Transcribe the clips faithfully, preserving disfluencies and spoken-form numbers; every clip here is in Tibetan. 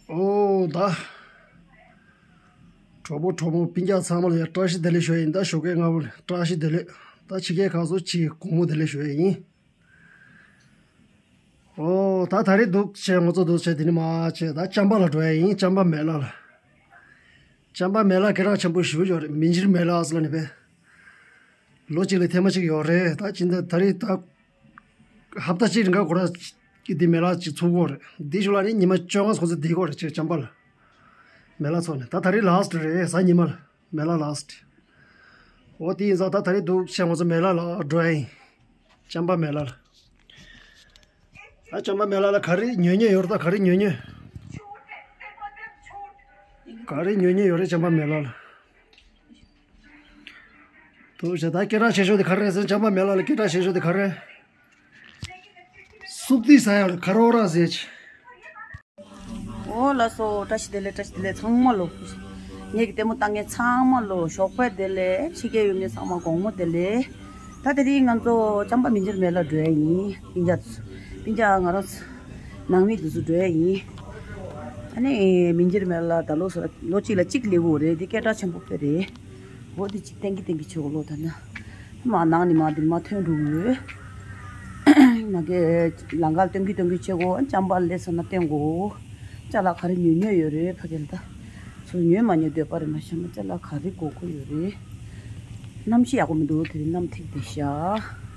ཨོ་ད། གྲོགས་པོ་གྲོགས་མོ་སྤུན་ཀྱག་ཚང་མ་ལ་ཡང་བཀྲ་ཤིས་བདེ་ལེགས་ཞུ་ཡ་ཡིན། ད་ཞོགས་ཀས་སྔ་པོ་ལ་བཀྲ་ཤིས་བདེ་ལེགས། ད་ཕྱི་རྒྱལ་ཁག་སོགས་ཕྱི་དགོང་མོ་བདེ་ལེགས་ཞུ་ཡ་ཡིན། ཨོ་ད་ད་རེས་འདུག་བྱས་ང་ཚོ་འདུག་བྱས་དེ་ནི་མ་བྱས་ད་ཅམ་པ་ལ་འགྲོ་ཡ་ཡིན། ཅམ་པ་མེ་ལ་ལ། ཅམ་པ་མེ་ལ་སྐད་གྲགས་ཆེན་པོ་ཞེ་པོ་ཅིག་ཡོད་རེད། མི་འགྱུར་མེ་ལ་ཟེར་ལ་ནི་པས། ལོ་གཅིག་ལ་ཐེངས་མ་གཅིག་ཡོད་རེད། ད་ཅི་འདྲ་ད་རེས་ད། ཧབ་ཏ་གཅིག་རིང་ག་གོ་ར་གི་འདི་མེ་ལ་གཅིག་ཚུགས་ཀྱི་ཡོད་རེད། འདི་ཞུ་ལ་ནི་ཉི་མ་བཅོ་ལྔ་ཁོ་ཚོ་འདི་གོ་རེད་ཅེས་ཅམ་པ་ལ། མེ་ལ་ཚོགས་ནས་ད་ད་རེས་ལ་སི་ཊི་རེད། གཟའ་ཉི་མ་ལ་མེ་ལ་ལ་སི་ཊི། འོ་དེ་ཡིན་ཙང་ད་ད་རེས་འདུག་བྱས་ང་ཚོ་མེ་ལ་ལ་འགྲོ་ཡ་ཡིན། ཅམ་པ་མེ་ལ་ལ། ད་ཅམ་པ་མེ་ལ་ལ་ག་རེ་ཉོ་ཉོ་ཡོད་རེད། ད་ག་རེ་ཉོ་ཉོ། ག་རེ་ཉོ་ཉོ་ཡོད་རེད་ཅམ་པ་མེ་ལ་ལ། དུ་བྱས་ད་སྐད་གྲགས་ཆེ་ཤོས་དེ་ག་རེ་རེད་ཟེར་ན། ཅམ་པ་མེ་ལ་ལ་སྐད་གྲགས་ཆེ་ཤོས་དེ་ག་རེ། སུབ་ཏི་ཟ་ཡ་ལ་ཁ་རོ་ར་ཟེར་ཅིག་ཨོ་ལགས་སོ། བཀྲ་ཤིས་བདེ་ལེགས། བཀྲ་ཤིས་བདེ་ལེགས་ཚང་མ་ལོ། ངེད་ཀྱི་ལྟད་མོ་ལྟ་མཁན་ཚང་མ་ལོ་ཞོགས་པ་བདེ་ལེགས། ཕྱི་རྒྱལ་ཡོད་མཁན་ཚང་མ་དགོང་མོ་བདེ་ལེགས། ད་དེ་རིང་ང་ཚོ་ཅམ་པ་མི་འགྱུར་མེ་ལ་འགྲོ་ཡ་ཡིན། སྤུན་ཀྱག་སྤུན་ཀྱག་ང་རང་ཚོ་ནང་མི་དེ་ཚོ་འགྲོ་ཡ་ཡིན། ཨ་ནི་མི་འགྱུར་མེ་ལ་ད་ལོ་སོ་ལོ་གཅིག་ལ་གཅིག་སླེབས་ཀྱི་ཡོད་རེད། འདི་སྐད་གྲགས་ཆེན་པོ་དཔེ་རེད། འོ་དེ་གཅིག་ཏན་གི་ཏན་གི་བྱེད་དགོས་ལོ། ད་ནི་མ་ནང་ནི་མ་དེ་མ་ཐོན་འགྲོ་ཡོད། མ་གི་ལང་ཀར་སྟོན་གི་སྟོན་གི་བྱེད་དགོས། ཅམ་པ་སླེབས་སོང་ན་སྟོན་དགོས། ཅ་ལག་ག་རེ་ཉོ་ཉོ་ཡོད་རེད། ཕ་གི་ལ་ད་ཚོ་ཉོས་མ་ཉོས་འདོད་པ་རེད། མ་ཤེས་ན་ཅ་ལག་ག་རེ་དགོས་དགོས་ཡོད་རེད། གནམ་གཤིས་ཡག་པོ་མི་འདུག་དེ་རིང་གནམ་ཐིག་བསྡད་ཤག་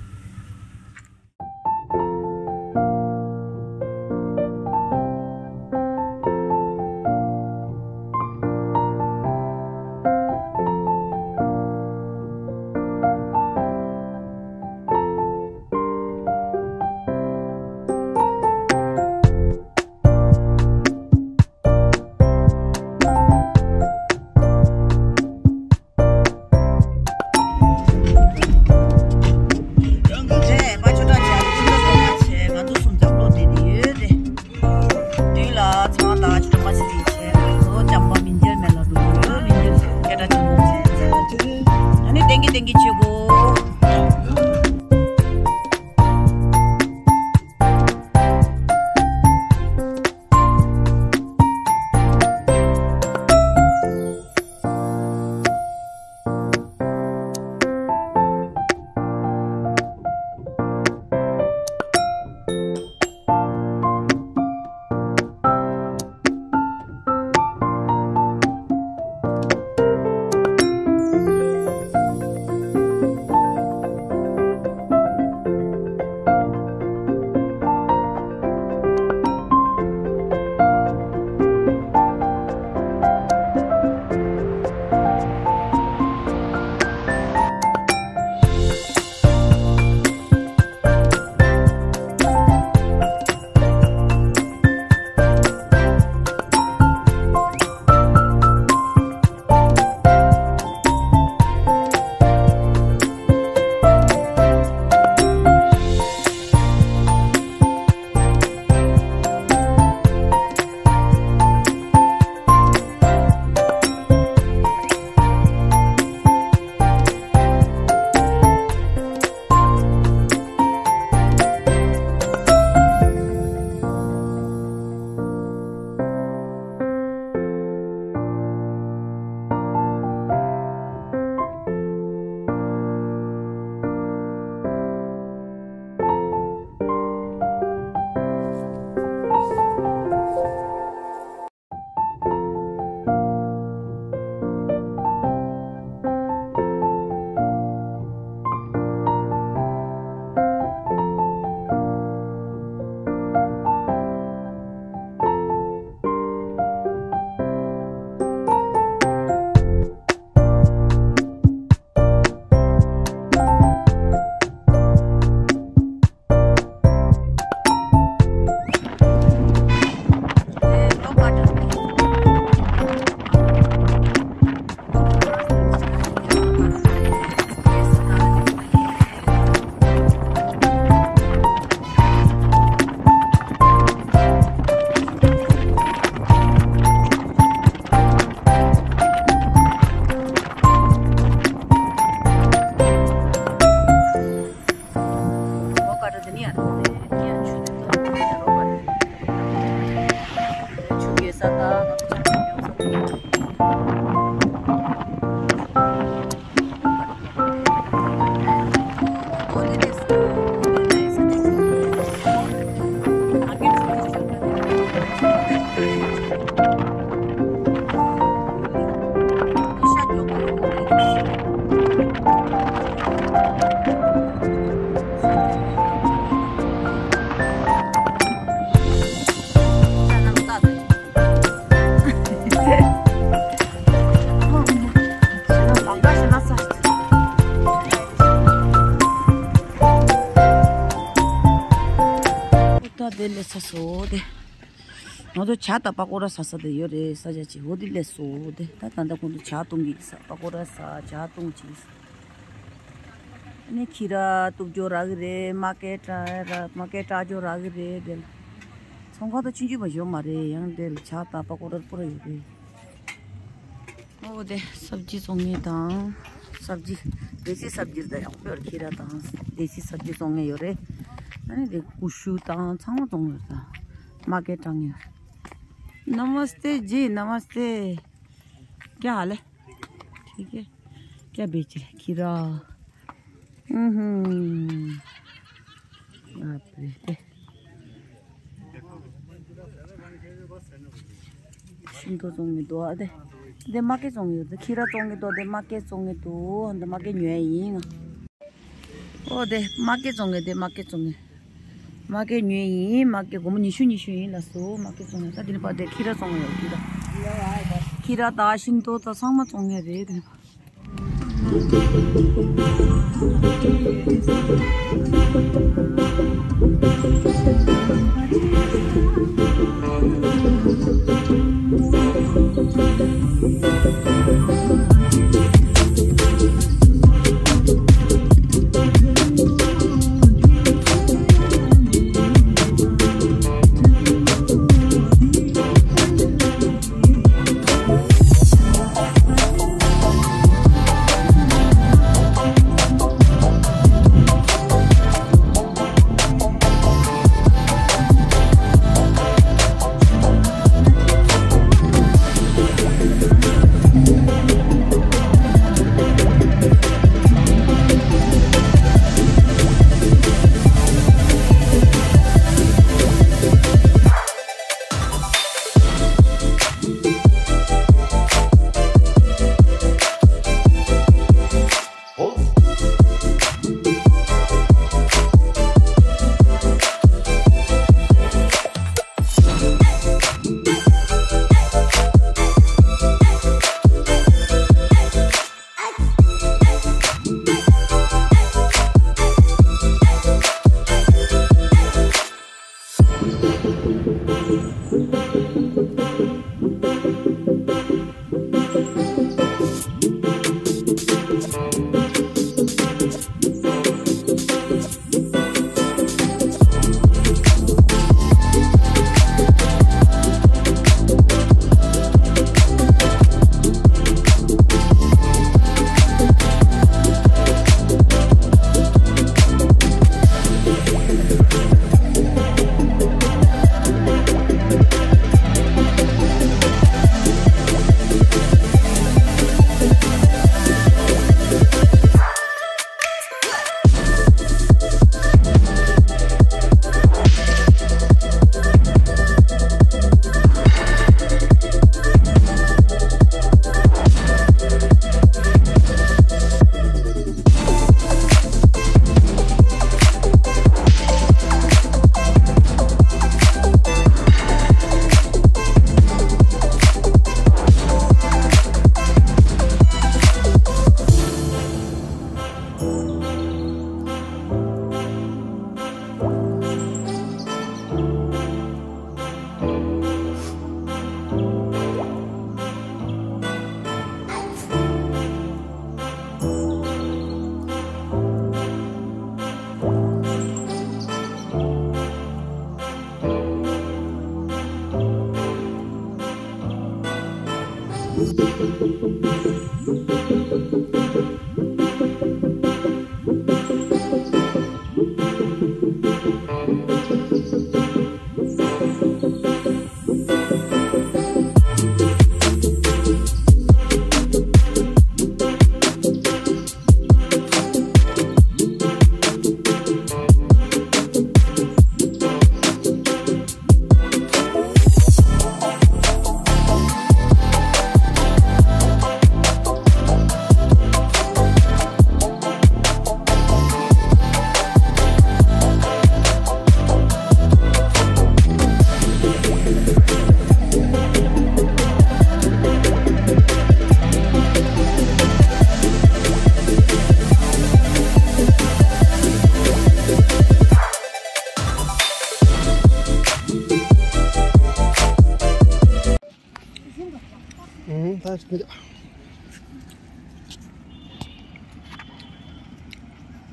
སོ་དེ། ང་ཚོ་ཇ་དང་པ་ཀོ་ར་ཟ་ས་དེ་ཡོད་རེད། ས་ཆ་ཅིག་འོ་དེ་སླེབས་སོ་དེ། ད་ད་ལྟ་ཁོང་ཚོ་ཇ་བཏུང་གི་ས། པ་ཀོ་ར་ཟ། ཇ་བཏུང་ཅིག་ཨ་ནི་ཁྱི་ར་གཏུབ་རྒྱུ་རག་གི་རེད། མ་ཀེ་ཏྲ་ར། མ་ཀེ་ཏྲ་རྒྱུ་རག་གི་རེད། དེ་ལ་ཚོང་ཁང་དང་ཆུང་ཆུང་མ་ཞོ་མ་རེད། ཡང་དེ་ལ་ཇ་དང་པ་ཀོ་ར་པུ་ར་ཡོད་རེད། ཨོ་དེ་སབ་ཇི་བཙོང་མཁན་དང་། སབ་ཇི། དེ་སི་སབ་ཇི་དང་ཡང་པོར་ཁྱི་ར་དང་དེ་སི་སབ་ཇི་བཙོང་མཁན་ཡོད་རེད། ཨ་ནི་དེ་ཀུ་ཤུ་དང་ཚང་མ་བཙོང་ཡོད་རེད། ད་མ་ཀེ་ཏྲ་ཡོད་རེད། नमस्ते जी, नमस्ते। क्या हाल है? ठीक है। क्या बेच रहे? खीरा। हम्म। बाप रे। ཤིང་ཏོག་བཙོང་གི་འདུག་ཨ། དེ་དེ་མ་ཀེ་བཙོང་གི་ཡོད། དེ་ཁྱི་ར་བཙོང་གི་འདུག་དེ་མ་ཀེ་བཙོང་གི་འདུག་དེ་མ་ཀེ་ཉོས་ཡིན། ཨོ་དེ་མ་ཀེ་བཙོང་གི་དེ་མ་ཀེ་བཙོང་གི་མ་ཀེ་ཉོས་ཡིན། མ་ཀེ་སྒོར་མོ་ཉི་ཤུ་ཉི་ཤུ་ཡིན་ལ་སོ། མ་ཀེ་བཙོང་གི་ད་དེ་ནི་པ་དེ་ཁྱི་ར་བཙོང་གི་ཡོད། ཁྱི་ར་ཁྱི་ར་དང་ཤིང་ཏོག་དང་ཚང་མ་བཙོང་གི་རེད། དེ་ནི་པ།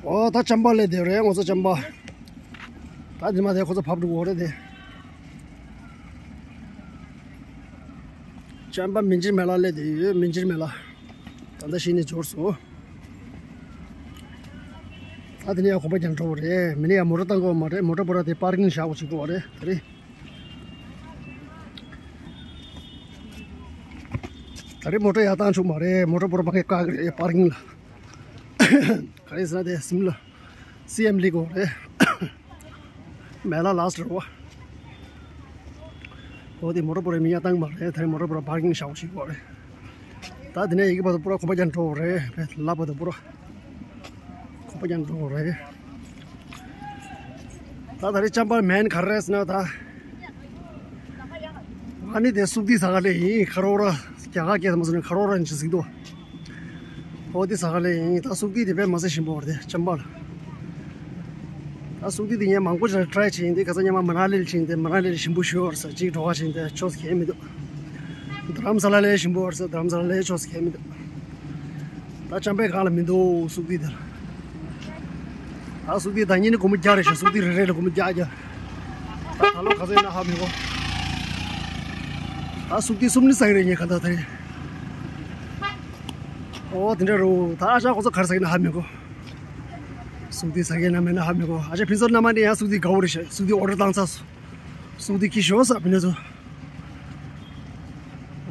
ཨོ་ད་ཅམ་པ་ལས་དེ་རེད་ང་ཚོ་ཅམ་པ། ད་དེ་མ་དེ་ཁོ་ཚོ་བབས་འགྲོ་གི་རེད་དེ། ཅམ་པ་མི་འཇིར་མེ་ལ་ལས་དེ་ཡོད་མི་འཇིར་མེ་ལ། ད་ལྟ་ཤི་ནས་འབྱོར་སོང་། ད་དེ་ནས་ཡང་གོམ་པ་རྒྱག་འགྲོ་བ་རེད། མི་ནས་ཡང་མོ་ཊ་བཏང་དགོས་མ་རེད། མོ་ཊ་པོ་ར་དེ་པར་ཀིང་བཞག་དགོས་བྱེད་དགོས་བ་རེད་ད་རེད། ད་རེས་མོ་ཊ་ཡར་བཏང་ཆོག་མ་རེད། མོ་ཊ་པོ་ར་ཕ་གིར་བཀག་གི་རེད་པར་ཀིང་ལ། ག་རེ་ཟེར་ན་དེ་སིམ་ལ་སི་ཨེམ་ལི་གོ་རེད། མེ་ལ་ལ་སི་ཊི་རེད་བ། འོ་དེ་མོ་ཊ་པོ་ར་མི་ཡར་བཏང་མ་རེད། ད་རེས་མོ་ཊ་པོ་ར་པར་ཀིང་བཞག་དགོས་བྱེད་དགོས་རེད། ད་དེ་ནས་ཡི་གེ་བར་དུ་པོ་ར་གོམ་པ་རྒྱག་འགྲོ་བ་རེད། ལབ་བར་དུ་པོ་ར་གོམ་པ་རྒྱག་འགྲོ་བ་རེད། ད་ད་རེས་ཅམ་པ་མེན་ག་རེ་རེད་ཟེར་ན་ད། ཨ་ནི་དེ་སུག་ཏི་ཟ་ག་ལེ་ཡིན། ཁ་རོག་ར་རྒྱ་གར་སྐད་མ་སོང་ནས་ཁ་རོག་ར་ཡིན་ཅི་ཟིག་དོ། ཨོ་དེ་ཟ་ག་ལེ་ཡིན། ད་སུག་ཏི་དེ་དཔེ་མ་ཟ་ཞིམ་པོ་བར་དེ་ཅམ་པ་ལ། ད་སུག་ཏི་དེ་ངས་མང་པོ་ཞིག་ཊ་རའི་བྱས་ཡིན། དེ་ཁ་སང་ཉི་མ་མ་ན་ལི་ལ་ཕྱིན་ཏེ་མ་ན་ལི་ལ་ཞིམ་པོ་ཞུ་བར་ས་གཅིག་འགྲོ་བ་ཕྱིན་ཏེ་ཆོས་ཁེ་མི་འདུག་རྡ་རམ་ས་ལ་ལས་ཞིམ་པོ་བར་ས་རྡ་རམ་ས་ལ་ལས་ཆོས་ཁེ་མི་འདུག་ད་ཅམ་པའི་སྒང་ལ་མི་འདུག་སུག་ཏི་དེ་ལ། ད་སུག་ཏི་ད་ཉིན་ནི་སྒོར་མོ་བརྒྱ་རེད་ཤག་སུག་ཏི་རེ་རེ་ལ་སྒོར་མོ་བརྒྱ་བརྒྱ། ད་ད་ལོ་ག་ཚོད་ཡིན་ན་ཧ་མི་གོ་ད་སུག་ཏི་གསུམ་ནི་ཟ་གི་རེད་ངས་ག་ད་ད་རེད། ཨོ་དེ་འདྲ་རུ་ད་ཨ་ཅག་ཁོ་ཚོ་ག་རེ་ཟ་གི་ན་ཧ་མི་གོ་སུག་ཏི་ཟ་གི་ན་མེད་ན་ཧ་མི་གོ་ཨ་ཅག་ཕུན་ཚོགས་རྣམ་པ་ནི་ཡང་སུག་ཏི་དགའ་བོ་རེད་ཤག་སུག་ཏི་ཨོ་ཌར་བཏང་ཚར་སོང་། སུག་ཏི་ཁྱི་ཤོག་ས་ཕུན་ཚོགས།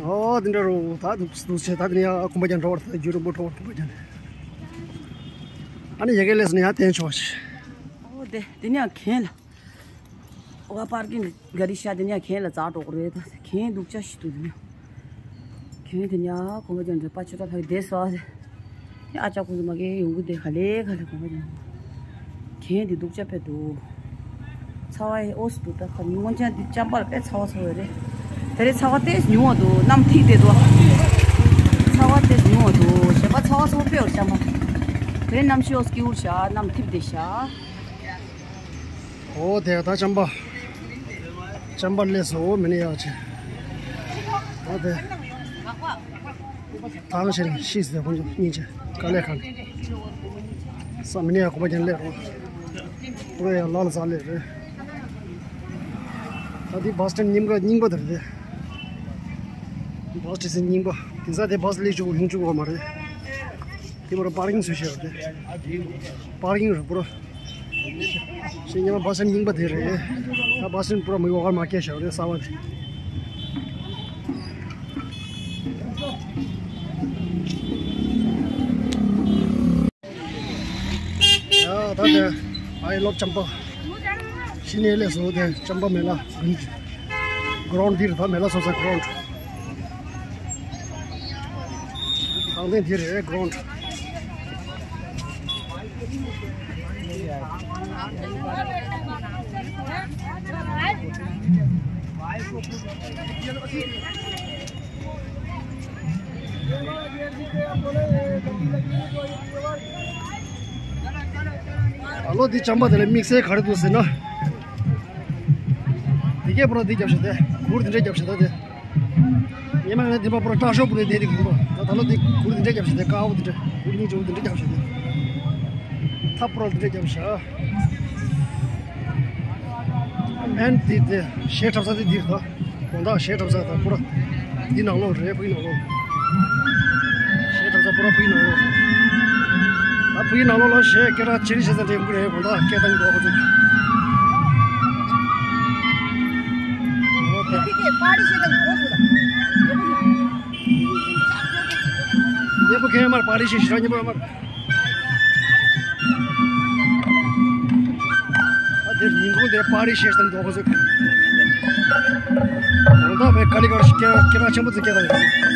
ཨོ་དེ་འདྲ་རུ་ད་འདུག་འདུག་བྱས་ད་དེ་ནས་ཡང་གོམ་པ་རྒྱག་འགྲོ་བར་ད་རྒྱུ་རིང་པོ་འགྲོ་བར་གོམ་པ་རྒྱག་ནས། ཨ་ནི་ཡ་གི་ལས་སུ་ནས་ཡང་བསྟན་ཆོག་ཤི། ཨོ་དེ་དེ་ནས་ཡང་གན་ལ། ཨོ་པར་ཀིང་ག་རི་ཤ་དེ་ནས་ཡང་གན་ལ་འཛེག་འགྲོ་གི་རེད་ད། གན་སྡུག་ཅག་ཞིག་འདུག་དེ་ནས། གན་དེ་ནས་ཡང་གོམ་པ་རྒྱག་འགྲོ་པ་ཆུ་ཏྲ་ཕ་གི་བསྡད་སོ། ཨ་ཅག་ཁོང་ཚོ་མ་གི་ཡོང་གི་དེ་ག་ལེ་ག་ལེ་གོམ་པ་རྒྱག་འགྲོ། གན་དེ་སྡུག་ཅག་དཔེ་འདུག་ཚ་བ་ཡི་ཨོ་སི་འདུག་ད་ཁ་སྔོན་ཆད་འདི་ཅམ་པར་དཔེ་ཚ་བ་ཚ་བ་རེད། དེ་རིང་ཚ་བ་ཏོག་ཙམ་ཉུང་བ་འདུག་གནམ་ཐིག་བསྡད་འདུག་ཚ་བ་ཏོག་ཙམ་ཉུང་བ་འདུག་གཞན་པ་ཚ་བ་ཚ་བ་དཔེ་འོ་ཅམ་པ། དེ་རིང་གནམ་གཤིས་ཨོ་སྐྱིད་པོ་ཤག་གནམ་ཐིག་བསྡད་ཤག་ཨོ་དེ་ད་ཅམ་པ། ཅམ་པ་སླེབས་སོང་། མི་ནི་ཡག་ཆེ། ཨོ་དེ། ཐང་ཆེན་ཤིས་ཟེར་ཁོང་ཚོ་གཉིས་ཆེ་དཀའ་ལས་ཁག་ས་མི་ནི་ཡག་གོ་པ་ཀྱང་སླེབས་རོགས། ཨོ་ཡ་ལ་ལ་ཟ་སླེབས་རེད། ད་དེ་བྷ་སི་སི་ཊེན་རྙིང་པ་རྙིང་པ་དེ་རེད། བྷ་སི་སི་ཊེ་སི་ཡོན་རྙིང་པ། དེང་སང་དེ་བྷ་སི་སླེབས་བཅུག་ལྷུང་བཅུག་གོ་མ་རེད། དེ་བར་པར་ཀིང་བཟོས་བཞག་རེད། པར་ཀིང་རེད་པུ་ར། ཤེས་ཉམས་བྷ་སན་རྙིང་པ་དེ་རེད། ད་བྷ་སན་པུ་ར་མི་ཡོ་གར་མ་སྐྱེས་བཞག་རེད་གསར་བ་དེ། ཡ་ད་དེ་ཨའི་ལོབ་ཅམ་པ། ཤི་ནས་ལས་བཟོ་དེ་ཅམ་པ་མེ་ལ། གྷི་རོན་ཌི་འདིར་ད་མེ་ལ་སོ་ས་གྷི་རོན་ཌི། དང་ཐེངས་འདི་རེད་གྷི་རོན་ཌི། ཨ་ལོ་འདི་ཅམ་པ་དེ་ལ་དམིགས་བསལ་ག་རེ་འདུག་ཟེར་ན། འདི་གས་པོ་ར་འདི་རྒྱབ་བྱས་ཏེ་གུར་འདི་འདྲ་རྒྱབ་བྱས་ཏེ། ཉི་མ་ནས་འདི་པ་པོ་ར་སྐྲ་ཤོག་པོ་ནས་བསྡད་དེ་གུར་པ་ད་ད་ལོ་འདི་གུར་འདི་འདྲ་རྒྱབ་བྱས་ཏེ་དཀར་པོ་འདི་འདྲ་གུར་གཉིས་ཆེ་བོ་འདི་འདྲ་རྒྱབ་བྱས་ཏེ། ཐབ་པོ་ར་འདི་འདྲ་རྒྱབ་བྱས། མེན་འདི་དེ་གཞས་འཁྲབ་ས་དེ་འདིར་ད། དགོང་དག་གཞས་འཁྲབ་ས་དང་པུ་ར། འདི་ནང་ལོགས་རེད་ཕ་གི་ནང་ལོགས། གཞས་འཁྲབ་ས་པུ་ར་ཕ་གི་ནང་ལོགས། ད་ཕ་གི་ནང་ལོགས་ལ་གཞས་སྐད་གྲགས་ཆེ་རིགས་བྱེད་ས་དེ་ཕུ་རེད་དགོང་དག་སྐད་བཏང་གི་འདུག་ཁོ་ཚོས། ཉེ་པོ་ཁེ་མར་པར་ཏི་ཤི་ཞིག་ར་ཉེ་པོ་མར། ད་དེར་ཉིན་གུང་དེ་པར་ཏི་བྱས་ཙང་འགྲོ་དགོས་ཟེར། འོ་ད་བས་ཀ་ལི་ཀར་ཞིག་སྐད་སྐད་གྲགས་ཆེན་པོ་ཅིག་སྐད་གྲགས་ཡོད།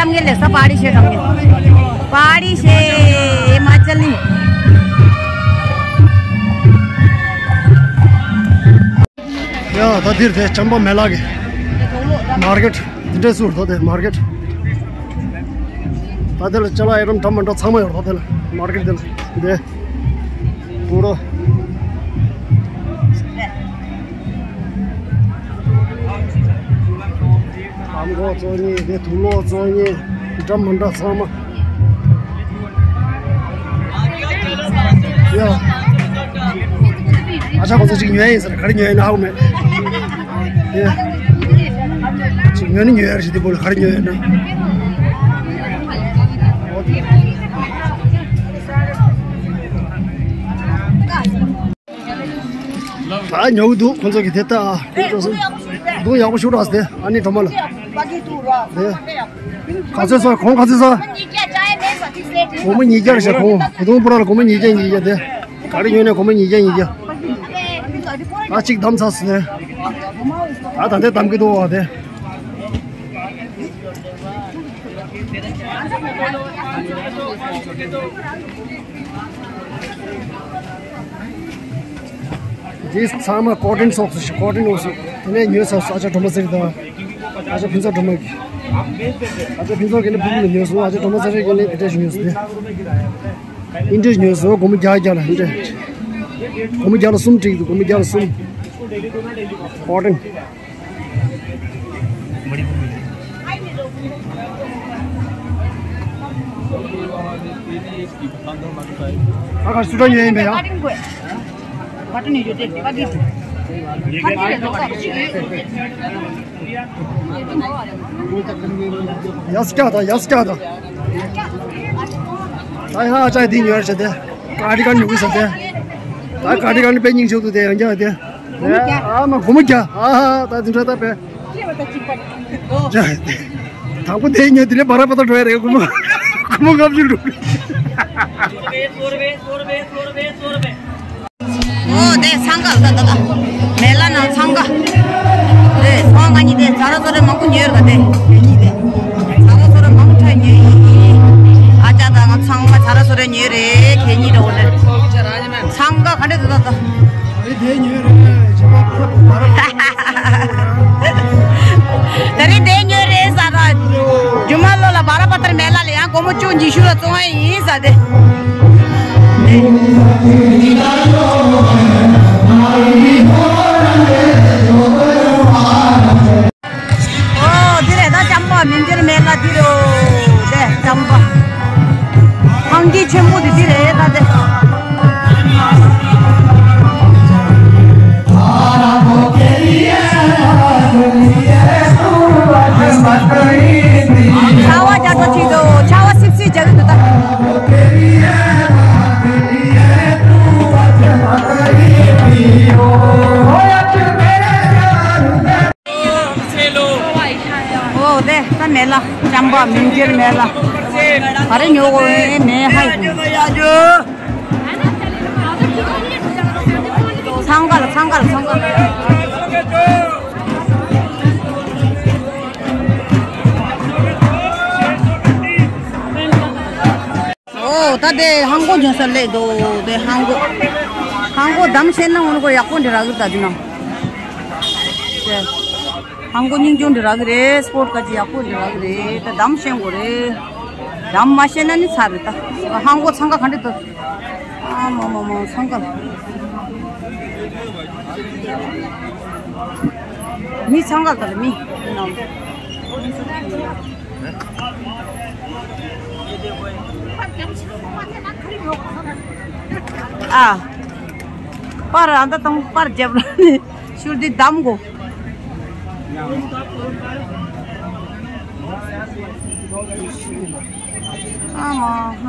ཏམ་གེ་ལེ་ས་པ་ཌི་ཤེ་ཏམ་གེ། པ་ཌི་ཤེ་ཧི་མ་ཅལ་ནི། ཡ་ད་འདིར་དེ་ཅམ་པ་མེ་ལ་གི་མར་ཀེ་ཊི་འདི་འདྲས་སུ་རེད་ད། དེ་མར་ཀེ་ཊི་ད་དེ་ལ་ཅ་ལག་ཨའི་ཊམ་འདྲ་མི་འདྲ་ཚང་མ་ཡོད་རེད་ད། དེ་ལ་མར་ཀེ་ཊི་དེ་ལ་དེ་ཀུ་རོ། ཨམ་གོག་བཙོང་མཁན་དེ། དུག་ལོག་བཙོང་མཁན་འདྲ་མི་འདྲ་ཚང་མ། ཡ། ཨ་ཅག་ཁོ་ཚོ་ཅིག་ཉོ་ཡ་ཡིན་ཟེར། ག་རེ་ཉོ་ཡ་ཡིན་ཧ་གོ་མེད། ཡ། ཅིག་ཉོ་ནི་ཉོ་ཡ་རེད་ཞེས་དེ་བོ་ལ་ག་རེ་ཉོ་ཡ་ཡིན་ན། ད་ཉོ་གི་འདུག་ཁོང་ཚོ་གི་དེ་ལྟ། རྡུང་ཡག་པོ་ཞུ་རོགས་དེ། ཨ་ནི་གྲོ་མ་ལ་དེ། ག་ཚོད་སོང་། གོང་ག་ཚོད་སོང་། སྒོར་མོ་ཉིས་བརྒྱ་རེད་ཤག་གོང་། ད་དུང་པུ་ར་ལ་སྒོར་མོ་ཉིས་བརྒྱ་ཉིས་བརྒྱ་དེ། ག་རེ་ཉོས་ནས་སྒོར་མོ་ཉིས་བརྒྱ་ཉིས་བརྒྱ། ད་གཅིག་བདམས་ཚར་སོང་། ད་ད་ལྟའི་བདམས་ཀྱི་འདུག་བ་དེ། འདི་ཚང་མ་ཀོ་ཊོན་སོགས་སུ་ཞིག་ཀོ་ཊོན་འོག་སུ། དེ་ནས་ཉོས་ཚར་སོང་། ཨ་ཅག་སྒྲོལ་མ་ཟེར་དང་། ཨ་ཅག་ཕུན་ཚོགས་སྒྲོལ་མ་གིས། ཨ་ཅག་ཕུན་ཚོགས་ཀྱིས་ནི་ཕུར་བུ་ལ་ཉོས་སོང་། ཨ་ཅག་སྒྲོལ་མ་ཟེར་རེ་གིས་ནི་དེ་འདྲས་ཞིག་ཉོས་སོང་། དེ་ཨིན་ཌི་ཉོས་སོང་། སྒོར་མོ་བརྒྱ་བརྒྱ་ལ་ཨིན་ཌི། སྒོར་མོ་བརྒྱ་ལ་གསུམ་བསྒྲིགས་འདུག་སྒོར་མོ་བརྒྱ་ལ་གསུམ། ཀོ་ཊོན། ཁ་ཁ་སུ་འདྲ་ཡོད་ཡིན་པས་ཡ། ཡ་སྐྱ་དང་ཡ་སྐྱ་དང་། ད་ཡ་ཨ་ཅག་འདི་ཉོ་ཡ་བྱས་ཏེ། ཀ་ཌི་ཀ་ཌི་ཉོ་གི་ཟེར་ཏེ། ད་ཀ་ཌི་ཀ་ཌི་དཔེ་སྙིང་རྗེ་འདུག་དེ་ཡང་རྒྱག་དེ། ཨ་མ་སྒོར་མོ་བརྒྱ། ཨ་ད་འདི་འདྲ་ད་དཔེ། དང་པོ་དེ་ཉོས་དེ་ནས་བར་པ་ད་འགྲོ་ཡ་རེད། སྒོར་མོ་སྒོར་མོ་ལྔ་བཅུ་འགྲོ། ཨོ་དེ་འཚང་ཁ་ད་ད་ད། མེ་ལ་ནང་འཚང་ཁ། དེ་སོང་ང་གཉིས་དེ་ཛ་ར་ཛོ་ར་མང་པོ་ཉོས་ར་དེ་གཉིས་དེ། ཛ་ར་ཛོ་ར་མང་པོ་ཉོས་ཡིན། ཨ་ཅག་དང་ང་ཚང་མ་ཛ་ར་ཛོ་ར་ཉོས་རེད་གད་སྙིགས་འདྲ་བོ་རེད། འཚང་ཁ་ག་འདྲ་ད་ད་ད། ཨེ་དེ་ཉོས་རེད། ཇི་མ་པར་པར། ད་རེས་དེ་ཉོས་རེད་ཟ་ར། རྒྱུ་མ་ལོ་ལ་བར་པ་ཏར་མེ་ལ་ལ་ཡང་སྒོར་མོ་བཅུ་ཉི་ཤུ་ལ་བཙོང་ཡ་ཡིན་ཟ་དེ། ཨོ་དེ་རེད་ད། ལྕམ་པ་མི་འགྱུར་མེད་ལ་འདི་རོ། དེ་ལྕམ་པ། ཕང་གི་ཆེན་པོ་དེ་འདི་རེད་ད་དེ། ཆར་པ་རྒྱག་འགྲོ་ཅིག་འདུག་ཆར་པ་སིབ་སིབ་རྒྱག་གི་འདུག་ད། ཨོ་དེ་ད་མེ་ལ་ལྕམ་པ་མི་འགྱུར་མེད་ལ། ག་རེ་ཉོ་དགོས་མེད་ཧ་ཡོད། འཚང་ཁ་ལ་འཚང་ཁ་ལ་འཚང་ཁ་ལ། ཨོ་ད་དེ་ཧང་གོ་ཇོན་ས་ལེ་དོ་དེ་ཧང་གོ། ཧང་གོ་དམ་ཤེས་ན་འོན་གོ་ཡག་པོ་འདི་རག་གི་ད་འདི་ན། དེ་ཧང་གོ་སྙིང་རྗེ་འདི་རག་གི་རེད། སྤོར་ཀ་ཅི་ཡག་པོ་འདི་རག་གི་རེད། ད་དམ་ཤེས་དགོས་རེད། དམ་མ་ཤེས་ན་ནི་ཚར་རེད་ད། ཧང་གོ་འཚང་ཁ་ག་འདྲ་འདུག་ཨ་མ་མ་མ་འཚང་ཁ། མི་འཚང་ཁ་ད་ལ་མི། ཨ། པར་ཨ་ད་དང་པར་རྒྱབ་ལ་ནི་ཤུར་འདི་བདམས་གོ། ཨ་མ།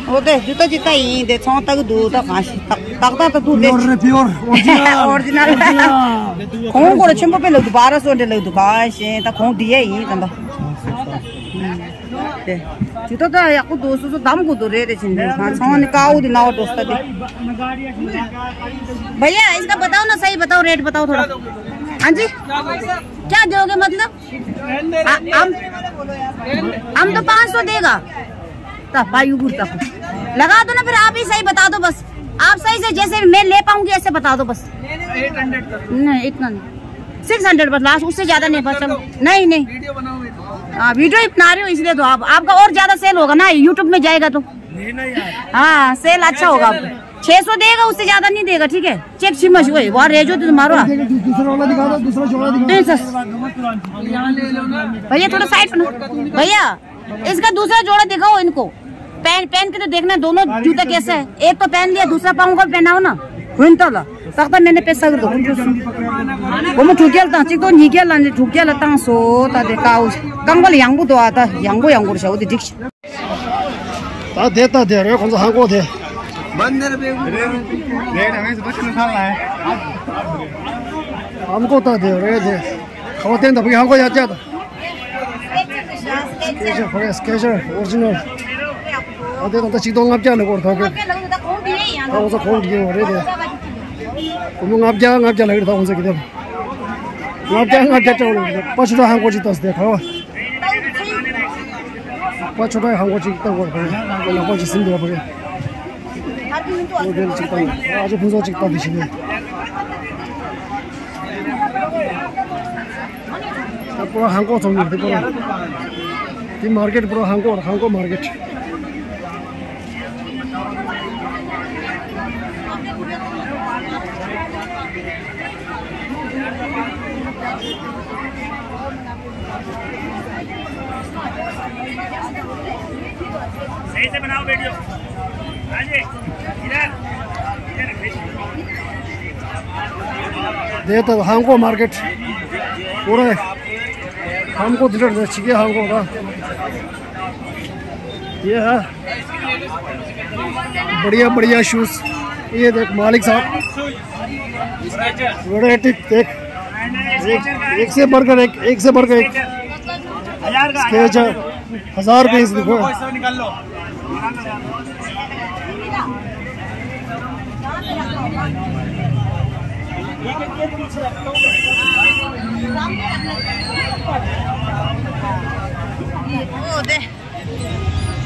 འོ་དེ་ཇུ་ཏ་ཇི་ཏ་ཡིན། དེ་ཚོང་ལྟ་གི་འདུག་ད་གང་ཞིག་ཏག་ཏག་ཏག་ཏག་འདུག་དེ། པིའོར་རེད། པིའོར་ཨོ་རི་ཇི་ནལ། ཨོ་རི་ཇི་ནལ། གོང་སྐོར་ཆེན་པོ་དཔེ་ལབ་འདུག་བྷ་ར་སོ་འདྲ་ལབ་འདུག་གང་ཞིག་ད་གོང་འདི་ཡས་ཡིན་ད་ད། དེ་ཇུ་ཏ་ད་ཡག་པོ་འདུག་སོ་སོ་བདམས་དགོས་འདུག་རེད་རེད་བྱིན་དེ་ཚོང་ནི་དཀའ་བོ་དེ་ན་བ་འགྲོ་ས་དེ། भैया, इसका बताओ ना, सही बताओ, रेट बताओ थोड़ा। हाँ जी, क्या दोगे मतलब? आ, हम हम तो पाँच सौ देगा। ता पायु गुरु तक लगा दो ना, फिर आप ही सही बता दो बस। आप सही से जैसे मैं ले पाऊंगी ऐसे बता दो बस। नहीं, इतना नहीं। सिक्स हंड्रेड बस लास्ट, उससे ज्यादा नहीं बस। नहीं, नहीं। हाँ, वीडियो ही बना रहे हो इसलिए तो आप, आपका और ज्यादा सेल होगा ना, यूट्यूब में जाएगा तो। हाँ, सेल अच्छा होगा आपका। छह सौ देगा, उससे ज्यादा नहीं देगा, ठीक है? चेक छिमस, ओए, वहाँ रह जाओ तो मारो। दूसरा वाला दिखा दो, दूसरा जोड़ा दिखा दो। तीन सौ। भैया, थोड़ा साइड पर ना। भैया, इसका दूसरा जोड़ा दिखाओ इनको। पहन, पहन के तो देखना, दोनों जूता कैसा है। एक तो पहन लिया, दूसरा पाऊंगा, पहनाओ ना। हुन त ल। तख्ता मैंने पैसा कर दो। वो मैं ठुकिया लता, चिक तो निकिया लाने ठुकिया लता सो ता दे काउ। कंगल यांगबो दो आता, यांगबो यांगबो शाउ दे डिक्स। ད་དེ་ད་དེ་རེད། ཁོང་ཚོ་ཧང་གོ་དེ། बंदर बेवकूफ। रेट हमें से बचने साल है। ཧང་གོ་ད་དེ་རེད་དེ། ཁ་བ་བསྟན་ད་བུ་ཧང་གོ་ཡ་ཅག་ད། སྐེ་ཤར་ཕ་གི་སྐེ་ཤར་ཨོ་རི་ཇི་ནལ། ད་དེ་ད་ད་ཆིག་སྟོང་ལྔ་བརྒྱ་ནས་སྐོར་ཐོག་གི། ད་ཁོང་ཚོ་གོང་གི་ཡོད་རེད་དེ། སྒོར་མོ་ལྔ་བརྒྱ་ལྔ་བརྒྱ་ལ་གི་ད་ཁོང་ཚོ་གི་དེ། ལྔ་བརྒྱ་ལྔ་བརྒྱ་སྤྲད་ལ་པ་ཆུ་ད་ཧང་གོ་ཅིག་ད་སི་དེ་ཁ་བ། པ་ཆོ་ཏའི་ཧང་གོ་ཅིག་ལྟ་དགོས་པ་རེད། ལག་པ་ཅིག་ཟིན་འདུག་པ་རེད། ཨོ་དེ་ཅིག་ལྟ་ཡིན། ཨ་ཅེ་ཕུན་ཚོགས་ཅིག་ལྟ་དེ་ཞིག་རེད། ད་པོ་ར་ཧང་གོ་ཚོང་ཡོད་དེ་པོ་ར། དེ་མར་ཀེཊ་པོ་ར་ཧང་གོ་ཧང་གོ་མར་ཀེཊ། सही से बनाओ वीडियो। राजे, इधर, इधर। देता हमको मार्केट पूरा हमको दिलर दे छिके हमको का। ये है बढ़िया बढ़िया शूज। ये देख मालिक साहब। वैरायटी देख, एक, एक से बढ़कर एक, एक से बढ़कर एक। स्केच है, हजार रुपये से देखो।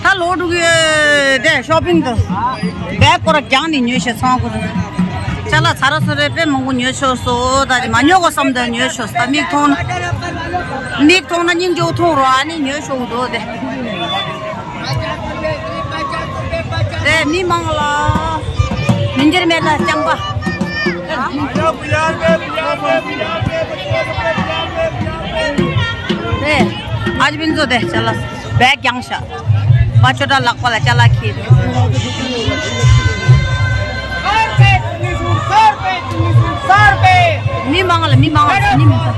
ད་ལོ་དྲུག་ཡོད་དེ་ཤོ་པིང་དུ་བེག་ཁོ་ར་རྒྱང་ནས་ཉོས་ཤེས་ཚང་ཁོ་ར་ཅ་ལག་ཚ་ར་སུ་རེ་དཔེ་མང་པོ་ཉོས་ཤོག་སོ། ད་དེ་མ་ཉོ་གོ་བསམ་དུ་ཉོས་ཤོག་ད་མིག་མཐོང་ན་མིག་མཐོང་ན་སྙིང་རྗེ་བོ་མཐོང་རོགས། ཨ་ནི་ཉོས་ཤོག་འདུག་དེ་དེ་མི་མང་ལ་མི་འགྱུར་མེད་ལ་རྐྱང་པ། དེ་ཨ་ཅི་བིན་ཚོ་དེ་ཅ་ལག་བེག་རྒྱང་ཤག་པ་ཆོ་ད་ལག་པ་ལ་ཅ་ལག་ཁྱེར། མི་མང་ལ་མི་མང་ལ་མི་མང་།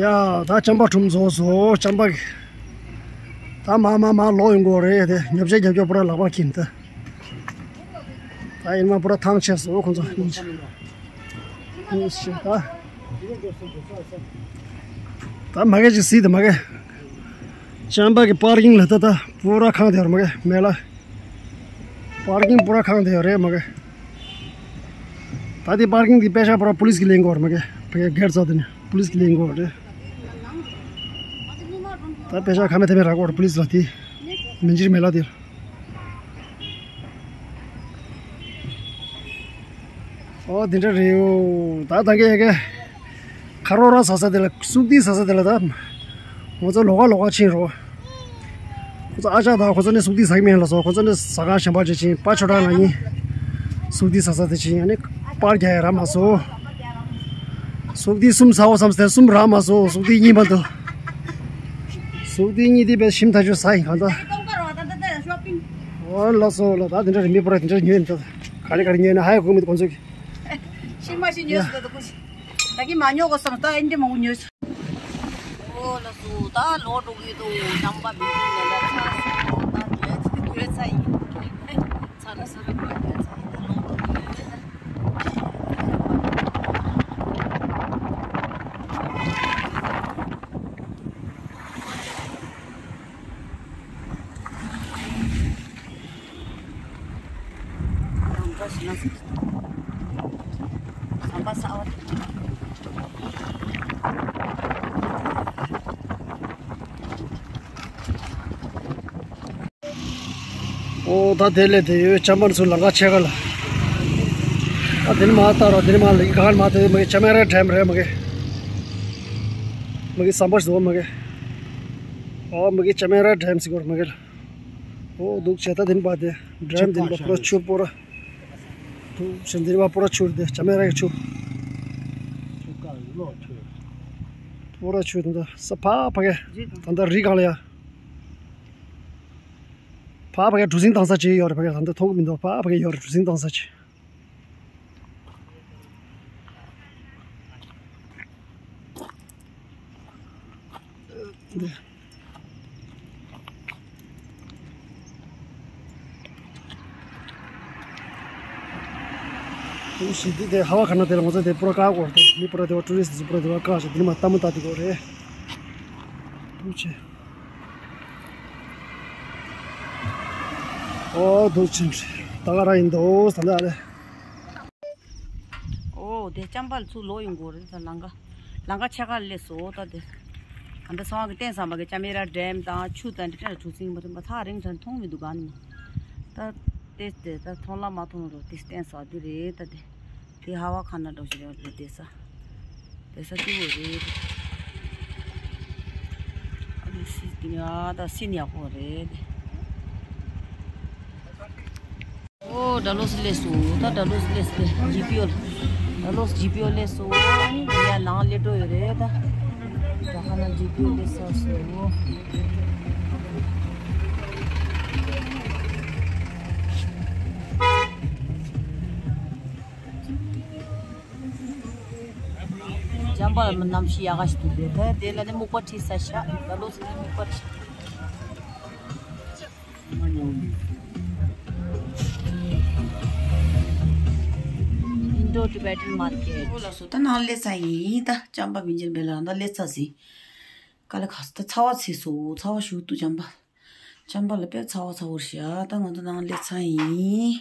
ཡ། ད་ཅམ་པ་ཁྲོམ་རྫོགས་སོ། ཅམ་པ་གི་ད་མ་མ་མ་ལོག་ཡོང་གི་རེད་དེ། ཉོ་ཆ་རྒྱབ་སྐྱོར་པོ་ར་ལག་པ་འཁྱེར་ད། ད་ཡིན་མ་པོ་ར་ཐང་ཆད་སོ་ཁོང་ཚོ་གཉིས་ཆ། གཉིས་ཆ་ད། ད་མ་གི་ཅིག་སྲིད་དེ་མ་གི། ཅམ་པ་གི་པར་ཀིང་ལ་ད་ད་པོ་ར་ཁང་དེ་ཡོད་མ་གི་མེད་ལ། པར་ཀིང་པོ་ར་ཁང་དེ་ཡོད་རེད་མ་གི། ད་དེ་པར་ཀིང་དེ་པེ་ཤ་པོ་ར་པོ་ལིས་ཀྱི་ལེན་གོ་ར་མ་གི། ཕ་གི་སྒེར་ཚོ་དེ་ནི་པོ་ལིས་ཀྱི་ལེན་གོ་ར་རེད། ད་པེ་ཤ་ཁ་མེད་ཐེ་མེད་ར་གོ་ར་པོ་ལིས་ལ་དེ། མི་འཇིར་མེད་ལ་དེ། ཨོ་དེ་འདྲ་རེད་ཡོ། ད་ད་གེ་གེ་ཁ་རོ་ར་ཟ་ས་དེ་ལ་སུག་དི་ཟ་ས་དེ་ལ་ད་ ང་ཚོ་ལོགས་ཀ་ལོགས་ཀ་ཕྱིན་རོ། ཁོ་ཚོ་ཨ་ཅག་དང་ཁོ་ཚོ་ནི་སུག་ཏི་ཟ་གི་མེད་ལ་སོ། ཁོ་ཚོ་ནི་ཟ་ཁང་གཞན་པ་ཅིག་ཕྱིན། པ་ཆོ་གྲང་ང་གཉིས་སུག་ཏི་ཟ་ས་དེ་ཕྱིན། ཨ་ནི་པར་རྒྱག་ཡ་རག་མ་སོང་། སུག་ཏི་གསུམ་ཟ་འོ་བསམ་སྟེ་གསུམ་རག་མ་སོང་། སུག་ཏི་གཉིས་མ་འདུག་སུག་ཏི་གཉིས་དེ་བས་ཞིམ་ཐག་ཆོད་ཟ་ཡིན་གང་ལྟར། ཨོ་ལགས་སོ་ལགས། ད་དེ་འདྲ་རེད། མི་པོ་ར་དེ་འདྲ་ཉོས་ཡིན་ད། ག་རེ་ག་རེ་ཉོས་ན་ཧ་ཡ་གོ་མི་འདུག་ཁོང་ཚོས། ཤི་མ་ཤི་ཉོས་སོང་ད་ཁོ་ཤི། ད་གི་མ་ཉོ་གོ་སོང་ད་ཨེ་འདྲ་མང་པོ་ཉོས་སོང་། ཨོ་ལགས་སོ། ད་ལོག་འགྲོ་གི་འདུག་ལྕམ་པ་མི་འདུག་ལ་ལ་ཚ་སོང་། ད་ཉོས་ཚེ་ཉོས་ཚ་ཡིན། ཚ་ལ་སོ་རུ་མ་ཉོས་ཚ་ཡིན། ད་ལོག་འགྲོ་གི་ཡོད་ད། ཨོ་ད་དེ་ལས་དེ་ཡོད་ལྕམ་པ་ཚོ་ལམ་ཁ་ཕྱེད་ཀ་ལ། ཨ་དེ་ནི་མ་ལྟ་རོགས། དེ་ནི་མ་ལ་ཡི་ག་ནི་མ་དེ་མ་གི་ཅ་མེ་ར་ཌེམ་རེད་མ་གི། མ་གི་ཟམ་པ་ཞིག་འདུག་མ་གི། ཨོ་མ་གི་ཅ་མེ་ར་ཌེམ་ཟེར་གོ་རེད་མ་གི་ལ། ཨོ་འདུག་བྱས་ད་དེ་ནི་པ་དེ་ཌེམ་དེ་ནི་པ་པོ་ར་ཆུ་པོ་ར། འདུག་བྱས་དེ་ནི་པ་པོ་ར་ཆུ་རེད་དེ་ཅ་མེ་ར་གི་ཆུ། པོ་ར་ཆུ་དེ་འདྲ་ས་ཕ་ཕ་གི། ད་ལྟ་རི་སྒང་ལ་ཡ། ཕ་ཕ་གི་གྲུ་གཟིངས་བཏང་ས་ཅིག་ཡོད་རེད། ཕ་གི་ད་ལྟ་མཐོང་གི་མི་འདུག་ཕ་ཕ་གི་ཡོད་རེད་གྲུ་གཟིངས་བཏང་ས་ཅིག་ཞི་བདེ་དེ་ཧ་བ་ཁ་ན་དེ་ལ་ང་ཚོ་དེ་པུ་ར་བཀག་གོ་རེད། མི་པུ་ར་དེ་བ་ཊུ་རི་སི་ཊི་པུ་ར་དེ་བ་བཀག་ཞིག་དེ་ནི་མ་ལྟ་མོ་ལྟ་དེ་གོ་རེད། འདུག་ཆེ། ཨོ་འདུག་ཆེ། ད་ག་རང་ཡིན་འདུག་ད་ལྟ་ཨ་ལེ། ཨོ་དེ་ལྕམ་པ་ལ་ཚུར་ལོག་ཡོང་དགོས་རེད་ད་ལམ་ཁ། ལམ་ཁ་ཕྱེད་ཀ་སླེབས་སོང་ད་དེ། ཨ་ད་ཚང་མ་གི་བསྟན་ས་མ་གི་ཅ་མེ་ར་ཌེམ་དང་ཆུ་དང་འདི་འདྲ་གྲུ་གཟིངས་མ་རེད་མ་ཐག་རིང་དྲགས་མཐོང་མི་འདུག་ག་ནི་མ། ད་དེ་དེ་ད་མཐོང་ལ་མ་མཐོང་རོགས་དེ་བསྟན་ས་འདི་རེད་ད་དེ། དེ་ཧ་བ་ཁ་ན་འགྲོ་ཞིག་རེད་བསྡད་ས། བསྡད་ས་སྐྱིད་པོ་རེད། ཨ་ནི་སི་དེ་ནི་ཨ་ད་སི་ནི་ཡག་པོ་རེད། ཨོ་ཌ་ལོ་སི་སླེབས་སོང་ད། ཌ་ལོ་སི་སླེབས་སོང་། ཇི་པི་ཨོ་ལ། ཌ་ལོ་སི་ཇི་པི་ཨོ་སླེབས་སོང་། ཨ་ནི་དེ་ཡ་ནང་སླེབས་འགྲོ་ཡོད་རེད་ད། ད་ཁ་ན་ཇི་པི་ཨོ་སླེབས་ཚར་སོང་། ལྕམ་པ་ལ་གནམ་གཤིས་ཡག་ག་ཞིག་འདུག་དེ་ད་དེ་ལ་ནི་སྨུག་པ་ཁྲིད་ས་ཤག་ད་ལོ་སི་ནི་སྨུག་པ་ཁྲིད། Indo Tibetan Market། ཨོ་ལགས་སོ་ད་ནང་སླེབས་ཚར་ཡིན་ད། ལྕམ་པ་མི་འཇིར་བེ་ལ་ད་སླེབས་ཚར་ཟིན། དཀའ་ལས་ཁག་སོང་ད། ཚ་བ་ཚིག་སོང་། ཚ་བ་ཞུགས་འདུག་ལྕམ་པ། ལྕམ་པ་ལ་དཔེ་ཚ་བ་ཚ་བོར་ཤག་ད་ང་ཚོ་ནང་སླེབས་ཚར་ཡིན།